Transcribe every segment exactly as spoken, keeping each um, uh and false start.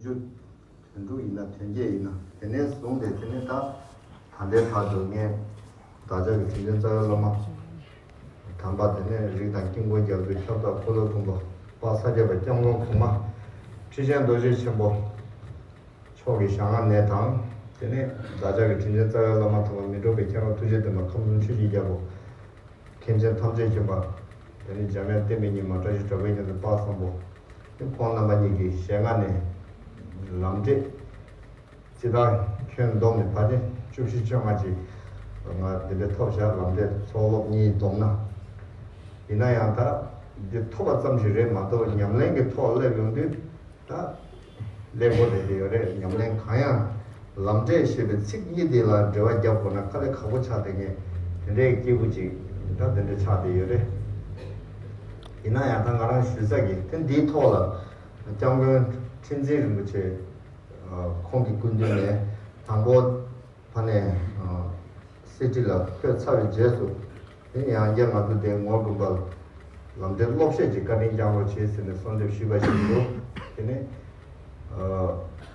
དོན་དྲུག་ཡིན་ན་དོན་བརྒྱད་ཡིན་ན་དེ་ནས་བཟུང་སྟེ་དེ་ནས་ད་ད་ལྟའི་བར་དུ་ངས་བདག་ཅག་གི་དྲིན་ཅན་རྩ་བའི་བླ་མ་དམ་པ་དེ་ནས་རིགས་དང་དཀྱིལ་འཁོར་རྒྱ་མཚོའི་ཁྱབ་བདག་འཁོར་ལོའི་མགོན་པོ་དཔལ་ས་སྐྱ་པ་སྐྱབས་མགོན་གོང་མ་ཁྲི་ཆེན་རྡོ་རྗེ་ཆེན་པོ་མཆོག་གི་ཞལ་སྔ་ནས་དང་དེ་ནས་བདག་ཅག་གི་དྲིན་ཅན་རྩ་བའི་བླ་མ་དམ་པ་མི་འཕྲོགས་པའི་མཁྱེན་རབ་ཐུགས་རྗེ་ལྡན་པ་ཁམས་གསུམ་ཆོས་ཀྱི་རྒྱལ་པོ། མཁན་ཆེན་ཐམས་ཅད་མཁྱེན་པ། དེ་ནི་འཇམ་དབྱངས་བསྟན་པའི་ཉི་མ་བཀྲ་ཤིས་གྲགས་པའི་མཁྱེན་བརྩེ་དཔལ་བཟང་པོ། ཁོང་རྣམ་པ་གཉིས་ཀྱི་ཞལ་སྔ་ནས་ལམ་འབྲས། སྤྱིར་བཏང་ཁྱོན་བསྡོམས་ནས་ཕལ་ཆེར་བཅུ་བཞི་བཅོ་ལྔ་ཅིག་ང་འདི་འདྲ་ཐོབ་བཞག་ལམ་འབྲས་ཚོགས་སློབ་གཉིས་བསྡོམས་ན། ཡིན་ན་ཡང་ད་འདི་ཐོབ་པ་ཙམ་ཞིག་རེད་མ་གཏོགས་ཉམས་ལེན་གྱི་ཐོག་སླེབས་ཡོང་དུས། ད་ཀླད་ཀོར་རེད་དེ་ཡོད་རེད། ཉམས་ལེན་གང་ཡང་ལམ་འབྲས་ཞེས་པའི་ཚིག་གཉིས་དེ་ལ་འགྲེལ་བ་རྒྱབ་དགོས་ན་དཀའ་ལས་ཁག་པོ་ཆགས་བསྡད་མཁན་དེ་འདྲའི་སྐྱེས་བུ་ཅིག་ད་དེ་འདྲ་ཆགས་བསྡད་ཡོད་རེད། ཡིན་ན་ཡང་ད་ང་རང་ཞུ་ས་གི་དེ་འདིའི་ཐོག་ལ་སྐྱབས་མགོན་ཁྲི་འཛིན་རིན་པོ་ཆེ་ཁོང་གི་སྐུ་མདུན་ནས་དང་པོ། ཕ་ནས་སི་ཏི་ལ་འཁོད་ཚར་བའི་རྗེས་སུ། དེ་ཡང་བསྐྱར་ང་ཚོ་དེ་ངོར་དགོན་པ་ལམ་འབྲས་སློབ་བཤད་ཀྱི་བཀའ་དྲིན་བསྐྱངས་རོགས་བྱེད་ཟེར་ནས་གསོལ་འདེབས་ཞུས་པ་ཞིག་འདུག་དེ་ནས་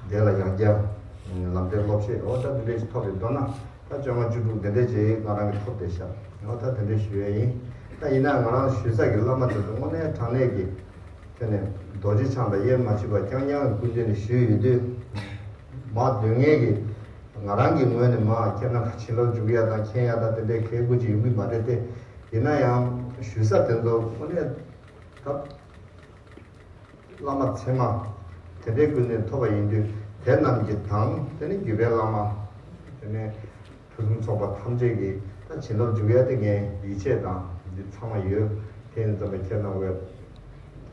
དེ་ལ་ཡང་བསྐྱར་ལམ་འབྲས་སློབ་བཤད་འོ་ད་དེ་འདྲས་ཞིག་ཐོབ་པའི་མདོར་ན་ད་བཅོ་ལྔ་བཅུ་དྲུག་དེ་འདྲས་ཅིག་ང་རང་གིས་ཐོབ་བསྡད་ཤག་འོ་ད་དེ་འདྲས་ཞུ་ཡས་ཡིན། ད་ཡིན་ན་ང་རང་ཞུ་ས་གི་བླ་མ་དེ་ཚོ་དངོས་གནས་དྲང་གནས་ཀྱི། དེ་ནས་རྡོ་རྗེ་འཆང་དང་དབྱེར་མ་མཆིས་པ་རྐྱང་རྐྱང་གི་སྐུ་མདུན་ནས་ཞུས་ཡོད་དུས། མ་འདོད་ངེས་ཀྱི་ང་རང་གི་ངོས་ནས་མ་ཁྱེད་རྣམ་པ་བྱིན་རླབས་འཇུག་ཡ་དང་མཁྱེན་ཡ་དང་དེ་འདྲའི་གལ་དགོས་ཀྱི་ཡོང་གི་མ་རེད་དེ། ཡིན་ན་ཡང་ཞུ་ས་དེ་ཚོ་དངོས་གནས་ད་བླ་མ་ཚད་མ་དེ་འདྲའི་སྐུ་མདུན་ཐོབ་པ་ཡིན་དུས་དེ་རྣམས་ཀྱི་དང་དེ་ནས་བརྒྱུད་པའི་བླ་མ་དེ་ནས། ཕུན་སུམ་ཚོགས་པ་ཐམས་ཅད་ཀྱི་ད་བྱིན་རླབས་འཇུག་ཡ་དེ་ངས་ཡིད་ཆེས་དང་འདི་ཚང་མ་ཡོད། དེ་ཡིན་ཙམ་པ་ཁྱེད་རྣམ་པས་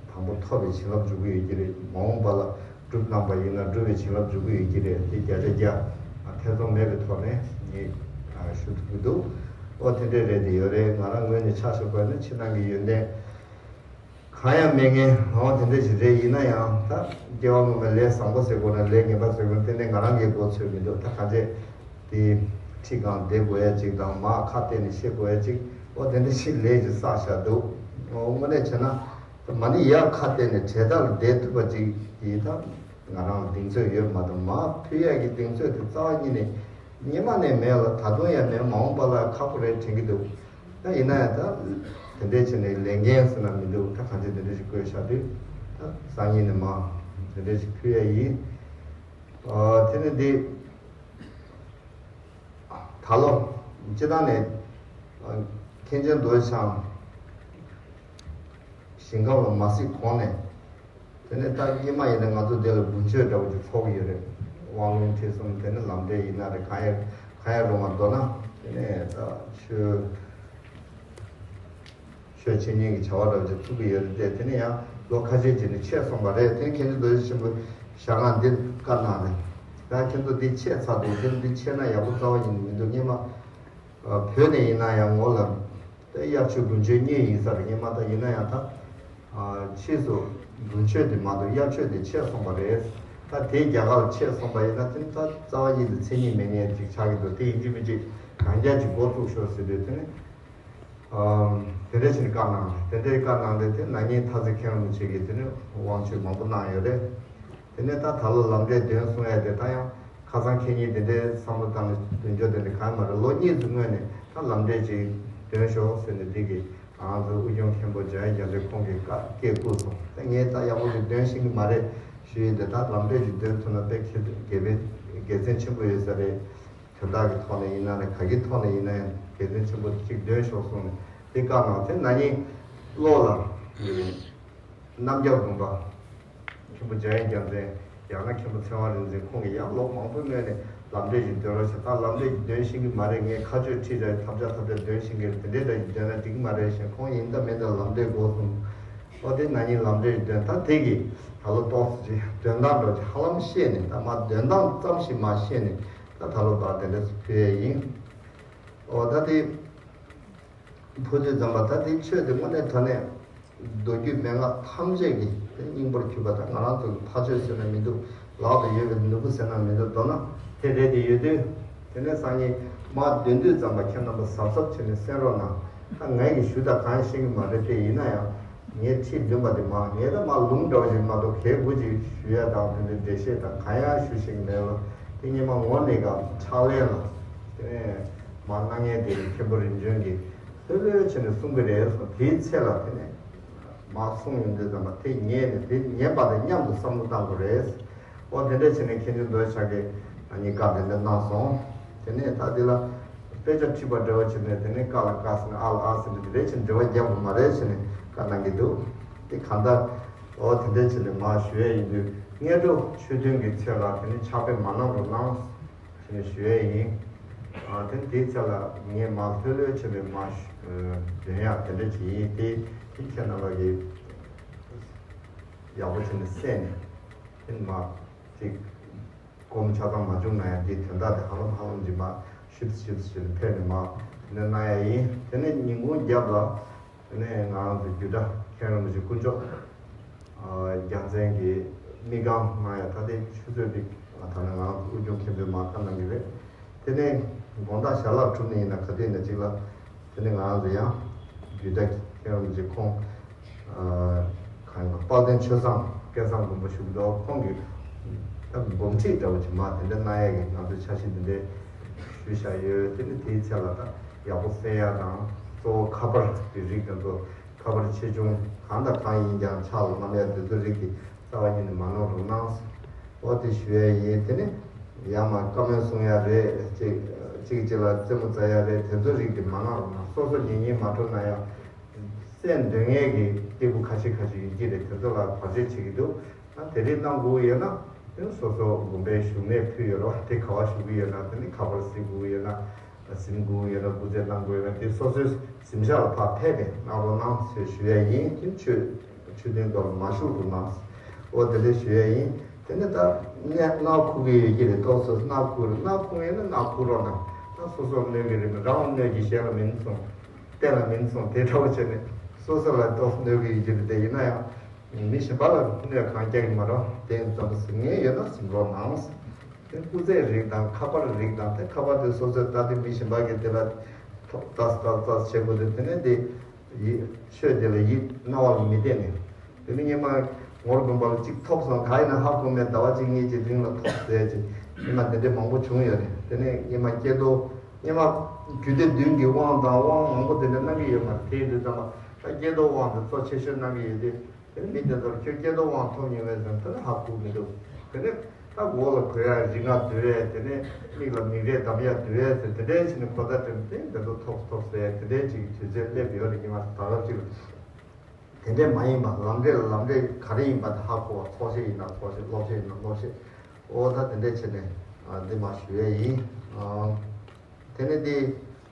དང་པོ་ཐོབ་པའི་བྱིན་རླབས་འཇུག་གི་ཡོད་ཀྱི་རེད། མ་འོངས་པ་ལ་སྒྲུབ་གནང་པ་ཡིན་ན་སྒྲུབ་པའི་བྱིན་རླབས་འཇུག་གི་ཡོད་ཀྱི་རེད། དེ་བརྒྱ་ཆ་བརྒྱ་ཐེ་ཚོམ་མེད་པའི་ཐོག་ནས་ངས་ཞུ་ཐུབ་ཀྱི་འདུག་ཨོ་དེ་འདྲས་རེད་དེ་ཡོད་རེད། ང་རང་ངོས་ནས་ཆ་བཞག་པ་ཡིན་ན་ཕྱི་ནང་གི་ཡོན་ཏན། གང་ཡང་མེད་མཁན་འོ་དེ་འདྲ་ཞིག་རེད། ཡིན་ན་ཡང་ད་སྐྱེ་བ་སྔོན་མའི་ལས་བཟང་པོ་ཟེར་དགོས་ན་ལས་ངན་པ་ཟེར་དགོས་ན་ཏན་ཏན་ང་རང་གིས་མགོ་ཚོས་མི་འདུག་ད་ག་ཚད་དེ་ཁྲི་སྒང་བསྡད་དགོས་ཡ་ཅིག་དང་མར་ཁ་གཏད་ནས་བཤད་དགོས་ཡ་ཅིག་འོ་དེ་འདྲ་ཞིག་ལས་ཀྱི་བསགས་བཞག་འདུག་འོ་དངོས་གནས་བྱས་ན་མ་ཎི་ཡར་ཁ་གཏད་ནས་གྲལ་མཐའ་ལ་བསྡད་ཐུབ་པ་ཅིག་གིས་ད་ང་རང་ལ་གདེང་ཚོད་ཡོད་མ་གཏོགས་མར་ཕུལ་ཡ་གི་གདེང་ཚོད་དེ་རྩ་བ་ཉིད་ནས་སྔོན་མ་ནས་མེད་ལ་ད་དུང་ཡང་མེད། མ་འོངས་པ་ལ་ཁག་པོ་རེད་དྲན་གྱི་འདུག་ད་ཡིན་ན་ཡང་ད་དེ་འདྲའི་བྱས་ནས་ལས་འགན་ཟེར་ན་མི་འདུག་ད་གང་ཅི་དེ་འདྲ་ཞིག་བསྐོས་བཞག་དུས་ད་སང་ཉིན་ནས་མ་དེ་འདྲ་ཞིག་ཕུལ་ཡ་ཡིན། ཨ་དེ་ནི་འདི་ད་ལོ་སྤྱི་བཏང་ནས་ཨ་མཁན་ཆེན་རྡོ་རྗེ་འཆང་ཞིང་ཁམས་ལ་མ་གཟིགས་གོང་ནས། དེ་ནས་ད་སྔོན་མ་ཡིན་ན་ང་ཚོ་འདི་ལ་དགུན་ཆོས་འདྲ་བོ་ཅིག་ཚོགས་ཀྱི་ཡོད་རེད། དབང་ལུང་ཁྲིད་གསུམ་དེ་ནས་ལམ་འབྲས་ཡིན་ན་རེད། གང་ཡང་གང་ཡང་རུང་བ་མདོར་ན་དེ་ནས་ད་ཆོས་ཆོས་འཆད་ཉན་གྱི་བྱ་བ་འདྲ་བོ་ཅིག་ཚུགས་ཀྱི་ཡོད་རེད་དེ། དེ་ནས་ཡང་ལོ་ཁ་ཤས་རྗེས་ནས་ཆད་སོང་བ་རེད། དེ་ནས་མཁན་ཆེན་རྡོ་རྗེ་ཆེན་པོས་ཞལ་སྔ་འདི་བཀའ་གནང་རེད། ད་ཁྱེད་ཚོ་འདི་ཆད་ཚར་འདུག་དེ་ནས་འདི་ཆད་ན་ཡག་པོ་རྩ་བ་ཉིད་ནས་མི་འདུག་སྔོན་མ་བོད་ནས་ཡིན་ན་ཡང་ངོ་ལ། དེ་དབྱར་ཆོས་དགུན་ཆོས་གཉིས་ཡིན་ས་རེད། སྔོན་མ་ད་ཡིན་ན་ཡང་ད། ཨ་ཕྱིས་སུ་དགུན་ཆོས་དེ་མ་གཏོགས་དབྱར་ཆོས་དེ་ཆད་སོང་བ་རེད། ད་དེ་རྒྱ་གར་ལ་ཆད་སོང་བ་ཡིན་ན་དེ་ནི་ད་རྩ་བ་ཉིད་དུ་མཚན་ཉིད་མེད་མཁན་ཅིག་ཆགས་ཀྱི་འདུག་དེ་ཡིན་གཅིག་མིན་གཅིག་གང་རྒྱ་ཅིག་འགོ་བཙུགས་ཤོག་ཟེར་དུས་དེ་ནི། ཨ་དེ་འདྲ་བྱས་ནས་བཀའ་གནང་། དེ་འདྲའི་བཀའ་གནང་སྟེ་དེ་ན་ནིང་ཐ་ཚིག་མཁན་རིན་པོ་ཆེ་གིས་དེ་ནི་དབང་ཆོས་མང་པོ་གནང་ཡོད་རེད། དེ་ནས་ད་ད་ལོ་ལམ་འབྲས་འདོན་གསུང་ཡ་དེ་ད་ཡང་ཁ་སང་ཁེ་ཉིན་དེ་འདྲའི་བསམ་བློ་བཏང་ནས་འདོན་རྒྱུ་དེ་འདྲ་གང་ཡང་མ་རེད། ལོ་གཉིས་ཀྱི་སྔོན་ནས་ད་ལམ་འབྲས་ཅིག་འདོན་ཤོག་ཟེར་ནས་འདི་གི་ང་ཚོའི་དབུས་སྐྱོར་མཁན་པོ་འཇམ་དབྱངས་རྒྱ་མཚོས་ཁོང་གིས་བཀའ་སྐད་བསྐུར་སོང་། ད་ངས་ད་ཡག་པོ་ཞིག་འདོན་ཤེས་ཀྱི་མ་རེད་ཞུས་ཡིན་ཏེ། ད་ལམ་འབྲས་ཅིག་འདོན་ཐུབ་ན་དཔེ་ཁེ་དགེ་བའི་དགེ་མཚན་ཆེན་པོ་ཡོད་ས་རེད། དོན་དག་གི་ཐོག་ནས་ཡིན་ན་རེད། ག་གི་ཐོག་ནས་ཡིན་ན་ཡང་དགེ་མཚན་ཆེན་པོ་ཅིག་འདོན་ཤོག་གསུངས་ནས་དེ་བཀའ་གནང་། དེ་ན་ནིང་གློ་ལ་ཡོད་རེད། རྣམ་རྒྱལ་དགོན་པ་མཁན་པོ་འཇམ་དབྱངས་རྒྱལ་མཚན། ཡང་ན་མཁན་པོ་ཚེ་དབང་རིག་འཛིན་ཁོང་གིས་ཡང་ལོ་མང་པོའི་སྔོན་ནས་ལམ་འབྲས་ཅིག་འདོན་རོགས་བྱས། ད་ལམ་འབྲས་ཅིག་འདོན་ཤེས་ཀྱི་མ་རེད། ངས་ཁ་གཅོད་ཁྲིད་བྱས་ཐབས་ཆག་ཐབས་ཆག་འདོན་ཤེས་ཀྱི་རེད། དེ་འདྲའི་འདྲ་ཞིག་འདོན་ན་འགྲིག་གི་མ་རེད་ཞེས་ཁོང་ཡིན་ད་མིན་ད་ལམ་འབྲས་དགོས་གསུངས། ཨོ་དེ་ན་ནིང་ལམ་འབྲས་ཅིག་འདོན། ད་དེ་གིས་ད་ལོ་ཏོག་ཙམ་ཅིག་འདོན་སྟངས་འདྲ་ཅིག་ཧ་ལམ་ཤེས་ནས། ད་མ་འདོན་སྟངས་ཙམ་ཞིག་མ་ཤེས་ནས་ད་ད་ལོ་བར་དེ་འདྲ་ཕུལ་ཡས་ཡིན། ཨོ་ད་དེ། ཕུལ་དུས་ཙམ་པ་ད་དེ་ཆོས་དེ་དངོས་གནས་དྲང་གནས་མདོ་རྒྱུད་མན་ངག་ཐམས་ཅད་ཀྱི་དེ་སྙིང་པོར་གྱུར་པ་དང་། ང་རང་ཚོ་གི་ཕ་ཆོས་ཟེར་ན་མི་འདུག་ལག་ཏུ་ཡོད་པའི་ནོར་བུ་ཟེར་ན་མི་འདུག་མདོར་ན་དེ་རེད་དེ་ཡོད་དུས། དེ་ནས་སང་ཉིན་མར་འདོན་དུས་ཙམ་པ་ཁྱེད་རྣམ་པ་གཟབ་གཟབ་བྱས་ནས་གསན་རོགས་གནང་། ད་ངས་ཀྱི་ཞུ་དག་གང་ཤེས་ཀྱི་མ་རེད་དེ། ཡིན་ན་ཡང་ ངས་ཁྲིད་འདོན་པ་དེ་མ་ངས་ད་མ་ལུང་འདྲ་བ་ཞིག་མ་གཏོགས་གལ་དགུ་ཅིག་ཞུ་ཡ་དང་དེ་འདྲའི་འགྲེལ་བཤད་དང་གང་ཡང་ཞུ་ཤེས་ཀྱི་མེད་ལ། དེ་སྔོན་མ་ངོ་ནས་ག་ཕྱག་ལེན་ལ་དེ་ནས་མ་གནང་མཁན་དེ་མཁན་པོ་རིམ་བྱོན་གྱིས་ལྷོད་ལྷོད་བྱས་ནས་གསུང་གི་རེད་སོང་། དེའི་ཚེ་ལ་དེ་ནས་མ་གསུང་ཡོང་དུས་ཙམ་པ་དེ་ཉན་ནས་དེ་ཉན་པ་དང་མཉམ་དུ་བསམ་བློ་བཏང་དགོས་རེད། ཨོ་དེ་འདྲ་བྱས་ནས་མཁན་ཆེན་རྡོ་རྗེ་འཆང་གིས་ཨ་ནི་བཀའ་དེ་འདྲ་གནང་སོང་། དེ་ནས་ད་དེ་ལ་དཔེ་ཆ་ཁྲིད་པ་འདྲ་བ་བྱས་ནས་དེ་ནས་ཀ་ལ་ཀ་ཟེར་ནས་ཨ་ལ་ཨ་ཟེར་ནས་དེ་འདྲ་བྱས་ནས་འགྲེལ་བ་རྒྱབ་དགོས་མ་རེད་ཟེར་ནས་བཀའ་གནང་གི་འདུག་དེ་གང་ལྟར་ཨོ་དེ་འདྲ་བྱས་ནས་མར་ཞུ་ཡས་ཡིན་དུས་སྔོན་འགྲོ་ཆོས་ཐུན་གྱི་ཚེ་ལ་དེ་ནས་ཕྱག་དཔེ་མ་གནང་རོགས་གནང་ཟེར་ནས་ཞུ་ཡས་ཡིན། ཨ་དེ་ནས་དེའི་ཚེ་ལ་ངས་མར་ལྷོད་ལྷོད་བྱས་ནས་མར་ཞུ་འདོན་ཡག་དེ་འདྲ་ཅིག་ཡིན། དེ་དེ་ཁྱེད་རྣམ་པ་གིས་ཡག་པོ་བྱས་ནས་གསན་ནས་དེ་ནས་མར་ཅིག་སྒོམ་ཆ་ཚང་མ་བྱུང་ན་ཡང་འདིའི་དོན་དག་དེ་ཧ་ལམ་ཧ་ལམ་གྱིས་མར་ཞིབ་ཞིབ་ཞིབ་ཕེབས་ནས་མར་དེ་ནས་གནང་ཡ་ཡིན། དེ་ནས་ཉིན་གུང་རྒྱབ་ལ་དེ་ནས་ང་རང་ཚོ་རྒྱུད་གྲྭ་མཁན་རིན་པོ་ཆེ་དཀོན་མཆོག་རྒྱལ་མཚན་གྱིས་དམིགས་ཁང་གནང་ཡ། ད་ལྟའི་ཆུ་ཚོད་འདི་ད་ནི་ང་རང་ཚོ་དབུས་སྐྱོང་མཁན་པོས་མར་བཀའ་གནང་གི་རེད། དེ་ནས་དགོང་དག་ཞལ་ལག་གྲུབ་ནས་ཡིན་ན་ག་དུས་ཡིན་ན་གཅིག་ལ། དེ་ནས་ང་རང་ཚོ་ཡང་རྒྱུད་གྲྭ་མཁན་རིན་པོ་ཆེ་ཁོང་གང་ཡིན་པ་དཔལ་ལྡན་ཆོས་བཟང་སྐལ་བཟང་མགོན་པོ་བཞུགས་འདུག་ཁོང་གིས་ད་འབུམ་ཁྲིད་འདྲ་བོ་ཅིག་མ་དེ་འདྲ་གནང་ཡས་ཀྱི་ང་ཚོས་འཆར་གཞི་འདི་འདྲ་ཞུས་བཞག་ཡོད། དེ་ནས་དེའི་ཚེ་ལ་ད་ཡག་པོ་གསན་ཡ་དང་གཙོ་བོ་ཁ་པར་གྱི་རིགས་དེ་ཚོ་ཁ་པར་ཆེ་ཆུང་གང་དང་གང་ཡིན་ཀྱང་ཕྱག་ལ་བསྣམས་ཡ་དེ་ཚོ་རིགས་དེ་རྩ་བ་ཉིད་ནས་མ་གནང་རོགས་གནང་། ཨོ་དེ་ཞུ་ཡ་ཡིན། དེ་ནས་ཡང་མར་བཀའ་མོལ་གསུང་ཡ་རེད། གཅིག་གཅིག་གཅིག་ལ་རྩེད་མོ་རྩེ་ཡ་རེད། དེ་ཚོ་རིགས་དེ་མ་གནང་རོགས་གནང་། སོ་སོ་ཉན་ཉན་མ་འགྲོ་ན་ཡང་གསན་འདོད་མཁན་གྱི་སྐྱེས་བུ་ཁ་ཤས་ཁ་ཤས་ཡོད་ཀྱི་རེད། དེ་ཚོ་ལ་བར་ཆད་བྱེད་ཀྱི་འདུག་ཨ་དེ་རིགས་གནང་དགོས་ཡོད་ན་དེ་སོ་སོ་དགོན་པའི་བཞུགས་གནས་ཕུལ་ཡོད་རོགས། དེ་ག་བ་བཞུགས་ཀྱི་ཡོད་ན་དེ་ནི་ཁ་པར་གཟིགས་དགོས་ཡོད་ན། གཟིམ་དགོས་ཡོད་ན་སྐུ་ཚེ་གནང་དགོས་ཡོད་ན་དེ་སོ་སོའི་གཟིམ་ཤག་ལ་ཕར་ཕེབས་པས་གནང་རོགས་གནང་ཞེས་ཞུ་ཡ་ཡིན། དེ་ཆོས་ཆོས་དོན་ཐོག་ལ་མ་ཞུགས་རོགས་གནང་ཨོ་དེ་འདྲ་ཞུ་ཡ་ཡིན། དེ་ནས་ད་ནད་མནར་ཁུག་གི་ཡོད་ཀྱི་རེད། ཏོག་ཙམ་མནར་ཁུག་རེད། མནར་ཁུག་ཡིན་ན་མནར་ཁུག་རོགས་གནང་། ད་སོ་སོ་གནོད་ཀྱི་རེད། མི་རང་གནོད་ཀྱི་གཞན་ལ་མིན་སོང་། གཏན་ལ་མིན་སོང་། དེ་འདྲ་བོ་བྱས་ནས་སོ་སོ་ལ་ཏོག་ཙམ་གནོད་ཀྱི་ཡོད་ཀྱི་རེད། དེ་ཡིན་ན་ཡང་། མི་གཞན་པ་ལ་གནོད་གང་རྒྱག་གི་མ་རེད། དེ་ཙམ་ཟིན་ངེས་ཡོད་ན་ཟིན་རོགས་གནང་། དེ་སྐུ་རྩེད་རིགས་དང་ཁ་པར་རིགས་དང་། དེ་ཁ་པར་དེ་སོ་སོས་ལྟ་དུས་མི་གཞན་པ་གིས་དེ་ལ་ཐོག་ཏག་ཏག་ཏག་བྱེད་དགོས་དུས་དེ་ནས་དེ་ཡིད་ཆོས་དེ་ལ་ཡིད་རྣ་བ་ལ་མི་བདེ་ནས། དེ་ནས་སྔོན་མ་ངོར་དགོན་པ་ལ་གཅིག་ཐོབ་སོང་། ག་ཡིན་ན་ཧ་གོ་མེད། ཟླ་བ་གཅིག་གཉིས་ཀྱི་རིང་ལ་ཐོབ་ཟེར་ཅིག་སྔོན་མ་དེ་འདྲ་མང་པོ་བྱུང་ཡོད་རེད། དེ་ནས་སྔོན་མ་སྐྱེ་རྡོ་སྔོན་མ་རྒྱུད་སྡེ་བདུན་གྱི་དབང་དང་དབང་མང་པོ་དེ་འདྲ་གནང་གི་ཡོད་མ་རེད། དེ་ཡིན་དུས་ཙམ་པ་ད་སྐྱེ་རྡོ་དབང་དེ་གཙོ་ཆེ་ཤོས་གནང་གི་ཡོད་དུས། དེ་ནས་མི་དེ་ཚོར་ཁྱོད་སྐྱེ་རྡོ་དབང་ཐོབ་མྱོང་བས་ཟེར་ན་དེ་ནི་ཧ་གོ་མི་འདུག་དེ་ནས་ད་མགོ་ལ་གོས་ཡ་རིགས་ལྔ་བསྡུ་བས། དེ་ནས་མིག་ལ་མིག་རས་བསྡམ་ཡ་བསྡུ་བས་ཟེར། དེ་འདྲའི་ཕྱིན་ནས་གོ་བརྡ་སྤྲད་ནས་དེ་འདི་ཚོ་ཐོབ་ཐོབ་ཟེར། དེ་འདྲའི་ཅིག་དུས་ཚོད་སླེབས་ཡོད་རེད། ཉི་མ་ད་སྐབས་ཅིག་ལ་དེ་འདྲས་མ་ཡིན་པ་ལམ་འབྲས་ལ་ལམ་འབྲས་ག་རེ་ཡིན་པ་དེ་ཧ་གོ་བ། ཚོགས་ཆེན་ཡིན་ན་ཚོགས་ཆེན། སློབ་ཆེན་ཡིན་ན་སློབ་ཆེན། ཨོ་ད་དེ་འདྲས་བྱས་ནས་ཨ་འདི་མ་ཞུ་ཡས་ཡིན། ཨ་དེ་ནས་འདི་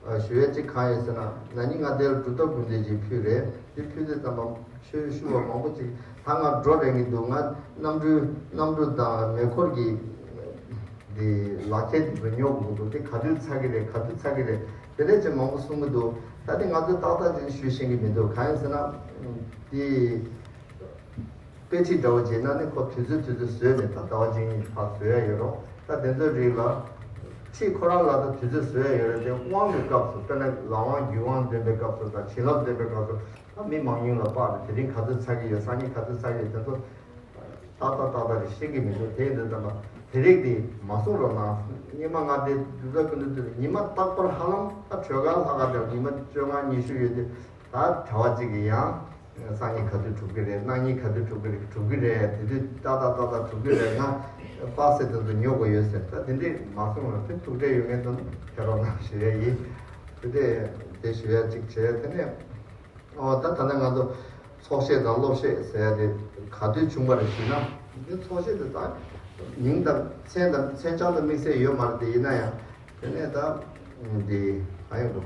ཨ་ཞུ་ཡས་གཅིག་གང་ཡོད་ཟེར་ན། ན་ནིང་ང་དེར་སྒྲུབ་ཐབས་དགོན་སྡེ་ཅིག་ཕུལ་རེད། དེ་ཕུལ་དུས་ཙམ་པ་ཆོས་ཞུ་བ་མང་པོ་ཅིག་ད་ང་འགྲོ་རན་གྱི་འདུག་ང་གནམ་གྲུ་གནམ་གྲུ་དང་མེ་འཁོར་གྱི་འདི་ལག་ཁྱེར་དེ་ཚོ་ཉོ་དགོས་འདུག་དེ་ག་དུས་ཚར་གི་རེད། ག་དུས་ཚར་གི་རེད། དེ་འདྲས་ཅིག་མང་པོ་གསུང་གི་འདུག་ད་དེ་ང་ཚོས་ཏག་ཏག་ཅིག་ཞུ་ཤེས་ཀྱི་མི་འདུག་གང་ཡིན་ཟེར་ན་དེ། དཔེ་ཁྲིད་འདྲ་བོ་བྱས་ན་ནི་ཁོ་དུས་ཚོད་དུས་ཚོད་བཟོས་ནས་ད་ཟླ་བ་གཅིག་གཉིས་ཕར་བཟོ་ཡ་ཡོད་རོགས། ད་དེ་ཚོའི་རིགས་ལ་ཁྲིད་ཁོ་རང་ལ་ད་དུས་ཚོད་བཟོ་ཡ་ཡོད་རེད། དེ་དབང་གི་སྐབས་སུ་དཔེར་ན་ལམ་དབང་རྒྱུད་དབང་འདོན་པའི་སྐབས་སུ་དང་བྱིན་རླབས་འདོན་པའི་སྐབས་སུ་ད་མི་མང་ཉུང་ལ་དཔག་ནས་དེ་རིང་ག་ཚོད་ཚར་གྱི་ཡོད། སང་ཉིན་ག་ཚོད་ཚར་གྱི་ཡོད། དེ་ཚོ་ཏག་ཏག་ཏག་ཏག་རེད་ཤེས་ཀྱི་མི་འདུག་དེ་ཡིན་དུས་ཙམ་པ་དེ་རིགས་དེ་མ་གསུང་རོགས་གནང་། སྔོན་མ་ང་དེ་དུས་ཚོད་ཀུན་ཏུ་དུས་ཉི་མ་རྟག་པར་ཧ་ལམ་ད་གྲོས་ཁང་ལྷག་ག་དེར་ཉི་མ་བཅོ་ལྔ་ཉི་ཤུ་ཡོད་དུས་ད་གྲྭ་བ་གཅིག་གིས་ཡང་། སང་ཉིན་ག་དུས་གྲུབ་ཀྱི་རེད། གནངས་ཉིན་ག་དུས་གྲུབ་ཀྱི་རེད། གྲུབ་ཀྱི་རེད། དེ་དུས་ཏག་ཏག་ཏག་ཏག་གྲུབ་ཀྱི་རེད། ང་པ་སེ་དེ་ཚོ་ཉོ་དགོས་ཡོད་ཟེར། ད་དེ་འདྲས་མ་གསུངས་ལ་དེ་ཐུགས་ཁྲལ་ཡོད་མཁན་དེ་ཚོ་ཕེབས་རོགས་གནང་ཞུ་ཡ་ཡིན། དེ་དེ་དེ་ཞུ་ཡ་གཅིག་བྱས། དེ་ནས་ཨོ་ད་ད་ལྟ་ང་ཚོ་ཚོགས་བཤད་དང་སློབ་བཤད་ཟེར་ཡ་དེ་ག་དུས་བྱུང་བ་རེད་ཞུས་ན། འདི་ཚོགས་བཤད་དེ་ད་མིང་དང་མཚན་དང་མཚན་བྱང་དང་དམིགས་བསལ་ཡོད་མ་རེད། དེ་ཡིན་ན་ཡང་། དེ་ནས་ད་འདི་ག་ཡིན་འགྲོ།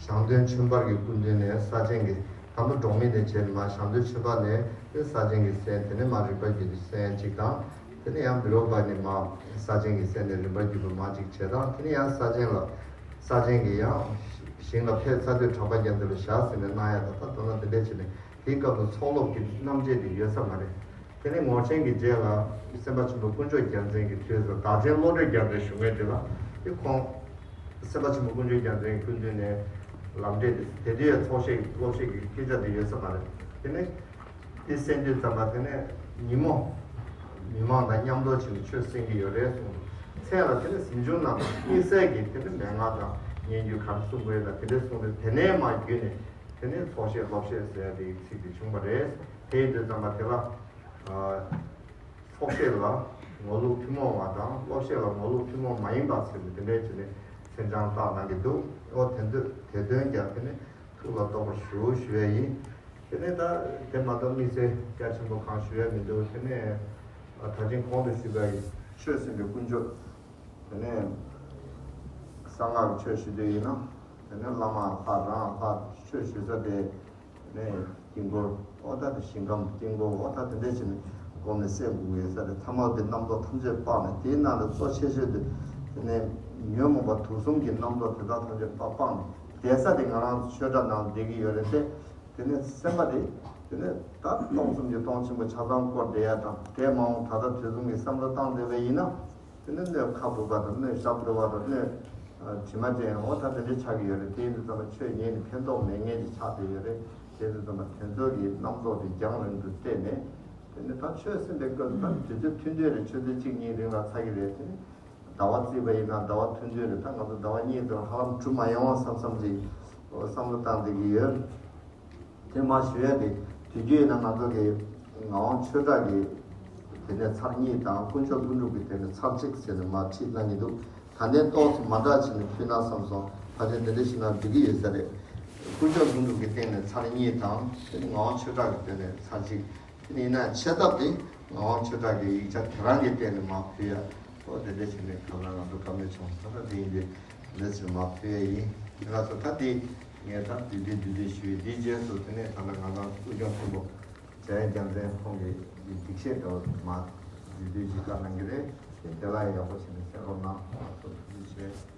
ཞང་སྟོན་ཆོས་འབར་གྱི་སྐུ་མདུན་ནས་ས་ཆེན་གྱི་དང་པོ་འབྲོག་མི་ནས་བྱས་ནས་མར་ཞང་སྟོན་ཆོས་འབར་ནས་དེ་ས་ཆེན་གྱི་གསན། དེ་ནས་མར་རིག་པ་བརྒྱུད་པའི་གསན་གཅིག་དང་། དེ་ནས་ཡང་བི་རོ་པ་ནས་མར་ས་ཆེན་གྱི་གསན་ནས་རིམ་པར་བརྒྱུད་པ་མར་གཅིག་བྱས་དང་། དེ་ནས་ཡང་ས་ཆེན་ལ་ས་ཆེན་གྱི་ཡང་ཞིང་ལ་ཕེབས་ཚར་དུས་གྲགས་པ་རྒྱ་མཚོ་ལ་ཞག་ཟིན་ནས་གནང་ཡ་ད་ལྟ་ད་ལྟ་དེ་འདྲས་བྱས་ནས་དེའི་སྐབས་སུ་ཚོགས་སློབ་ཀྱི་རྣམ་བཅད་དེ་ཡོད་ས་མ་རེད། དེ་ནས་ངོར་ཆེན་གྱི་རྗེས་ལ་སེམས་དཔའ་ཆེན་པོ་དཀོན་མཆོག་རྒྱལ་མཚན་གྱི་དུས་སུ་བདག་ཆེན་བློ་གྲོས་རྒྱལ་མཚན་བཞུགས་མཁན་དེ་ལ་དེ་ཁོང་སེམས་དཔའ་ཆེན་པོ་དཀོན་མཆོག་རྒྱལ་མཚན་གྱི་སྐུ་མདུན་ནས་ ལམ་འབྲས་དེ་དེ་དུས་ཚོགས་བཤད་སློབ་བཤད་ཀྱི་སྐད་ཆ་དེ་ཡོད་ས་མ་རེད། དེ་ནས་དེ་གསན་དུས་ཙམ་པ་དེ་ནས་ཉིན་མོ་མི་མང་དང་མཉམ་དུ་ཕྱིན་ཆོས་གསན་གྱི་ཡོད་རེད་གསུངས། མཚན་ལ་དེ་ནས་གཟིམ་ཆུང་ནང་དུ་དམིགས་བསལ་གྱི་དེ་ནས་མན་ངག་དང་སྙན་བརྒྱུད་ག་རེ་གསུང་དགོས་ཡོད་ན་དེ་འདྲ་གསུངས་ཏེ། དེ་ནས་མར་བརྒྱུད་ནས་དེ་ནས་ཚོགས་བཤད་སློབ་བཤད་ཟེར་ཡ་དེ་ཚིག་དེ་བྱུང་བ་རེད། དེ་ཡིན་དུས་ཙམ་པ་དེ་ལ་ཚོགས་བཤད་ལ་ངོ་ལོག་ཐུན་མོང་བ་དང་སློབ་བཤད་ལ་ངོ་ལོག་ཐུན་མོང་མ་ཡིན་པ་ཟེར་ནས་དེ་འདྲའི་བྱས་ནས་མཚན་བྱང་བཏགས་གནང་གི་འདུག། ཨོ་དེ་འདོད་དེ་དོན་རྒྱབ་དེ་ནས་ཐུགས་ལ་གཏོགས་པར་ཞུ་ཞུ་ཡ་ཡིན། དེ་ནས་ད་དེ་མ་གཏོགས་དམིགས་བསལ་རྒྱ་ཆེན་པོ་གང་ཞུ་ཡ་མི་འདུག། དེ་ནས་ད་ཅིང་གོང་དུ་ཞུས་པ་ཡི་ཆོས་གསུངས་པའི་དཀོན་མཆོག། དེ་ནས་གསང་སྔགས་ཆོས་ཞུ་འདོད་ཡིན་ན། དེ་ནས་བླ་མ་ལྷ་རང་ལྷ་ཆོས་ཞུ་ས་དེ། དེ་ནས་དཀྱིལ་འཁོར་ཨོ་ད་དེ་ཞིང་ཁམས་དཀྱིལ་འཁོར་ཨོ་ད་དེ་འདྲས་བྱས་ནས་བསྒོམས་ནས་སེམས་འགུག་ཡོད་ས་རེད། ཐ་མལ་པའི་རྣམ་རྟོག་ཐམས་ཅད་སྤངས་ནས་དེའི་ནང་ལ་གཙོ་ཆེ་ཤོས་དེ། དེ་ནས་ཉོན་མོངས་པ་དུག་གསུམ་གྱི་རྣམ་རྟོག་དེ་དག་ཐམས་ཅད་སྤ་སྤངས་ནས་བསྡད་ས་དེ་ང་རང་ཚོ་ཆོས་གྲྭ་ནང་བསྡད་ཀྱི་ཡོད་རེད་དེ། དེ་ནས་སེམས་པ་དེ། དེ་ནས་ད་སྟོང་གསུམ་གྱི་སྟོང་ཆེན་པོ་ཆ་ཚང་བསྐོར་བསྡད་ཡ་དང་དེ་མ་འོངས་ད་ལྟ་དུས་གསུམ་གྱི་བསམ་བློ་བཏང་བསྡད་པ་ཡིན་ན། དེ་ནི་སྣོད་ཁ་སྦུབ་པ་དང་སྣོད་ཞབས་བྲོ་བ་དང་སྣོད་དྲི་མ་ཅན་འོ་ད་དེ་འདྲའི་ཆགས་ཀྱི་ཡོད་རེད། དེ་ཡིན་དུས་ཙམ་པ་ཆོས་ཉན་ནས་ཕན་ཐོགས་མེད་མཁན་ཅིག་ཆགས་བསྡད་ཡོད་རེད། དེ་ཡིན་དུས་ཙམ་པ་དེ་ཚོ་གི་རྣམ་རྟོག་དེ་རྒྱང་རིང་དུ་བལྟས་ནས། དེ་ནི་ད་ཆོས་ཟེར་བའི་སྐབས་སུ་ད་དུས་ཚོད་ཐུང་ཐུང་རེད། ཆུ་ཚོད་གཅིག་གཉིས་རིང་ལ་ཚར་གྱི་རེད། དེ་ནི་ཟླ་བ་བརྩིས་པ་ཡིན་ན་ཟླ་བ་ཐུང་ཐུང་རེད། ད་ང་ཚོ་ཟླ་བ་གཉིས་ཙམ་ཧ་ལམ་གྲུབ་མ་ཡོང་བསམ་བསམ་ཅིག་བསམ་བློ་བཏང་བསྡད་ཀྱི་ཡོད། དེ་མ་ཞུ་ཡ་དེ་དུས་རྒྱུན་ཡིན་ན་ང་ཚོ་གི་ངག་དབང་ཆོས་གྲགས་ཀྱི་དེ་ནས་ཚར་གཉིས་དང་དཀོན་མཆོག་ཀླུ་སྒྲུབ་ཀྱི་དེ་ནས་ཚར་གཅིག་ཟེར་ནས་མར་ཁྲིད་གནང་གི་འདུག། ད་ལྟའི་ཏོག་ཙམ་མ་འདྲ་བྱས་ནས་ཕུལ་ན་བསམ་སོང་། ཕལ་ཆེར་འདི་འདྲ་ཞིག་ན་འགྲིག་གི་ཡོད་ས་རེད། དཀོན་མཆོག་ཀླུ་སྒྲུབ་ཀྱི་སྟེང་ནས་ཚར་གཉིས་དང་དེ་ནས་ངག་དབང་ཆོས་གྲགས་ཀྱི་སྟེང་ནས་ཚར་གཅིག། དེ་ནས་ཡིན་ན་ཆེ་ཐབས་དེ་ངག་དབང་ཆོས་གྲགས་ཀྱི་ཡིག་ཆ་དེ་རང་གི་སྟེང་ནས་མར་ཕུལ་ཡ། ཨོ་དེ་འདྲ་བྱས་ནས་ག་ལ་ང་ཚོ་བཀའ་མོལ་བྱུང་། ད་ལྟ་དེ་ཡིན་དུས་ལས་ཚུལ་མ་ཕུལ་ཡ་ཡིན། ང་ཚོ་ད་དེ་ངས་ད་བསྡུས་བསྡུས་བསྡུས་བསྡུས་ཞུས། དེའི་རྗེས་སུ་དེ་ནས་ད་ལྟ་ང་རང་དབུས་སྐྱོང་ཆེན་པོ་འཇམ་དབྱངས་རྒྱལ་མཚན་ཁོང་གིས་འདི་སྡིག་བཤད་འདྲ་བོ་མ་བསྡུས་བསྡུས་ཞིག་བཀའ་གནང་གི་རེད། དེ་དེ་ལ་ཡང་ཡག་པོ་བྱས་ནས་གསན་རོགས་གནང་། ང་ཚོ་ཐུགས་རྗེ་ཆེ།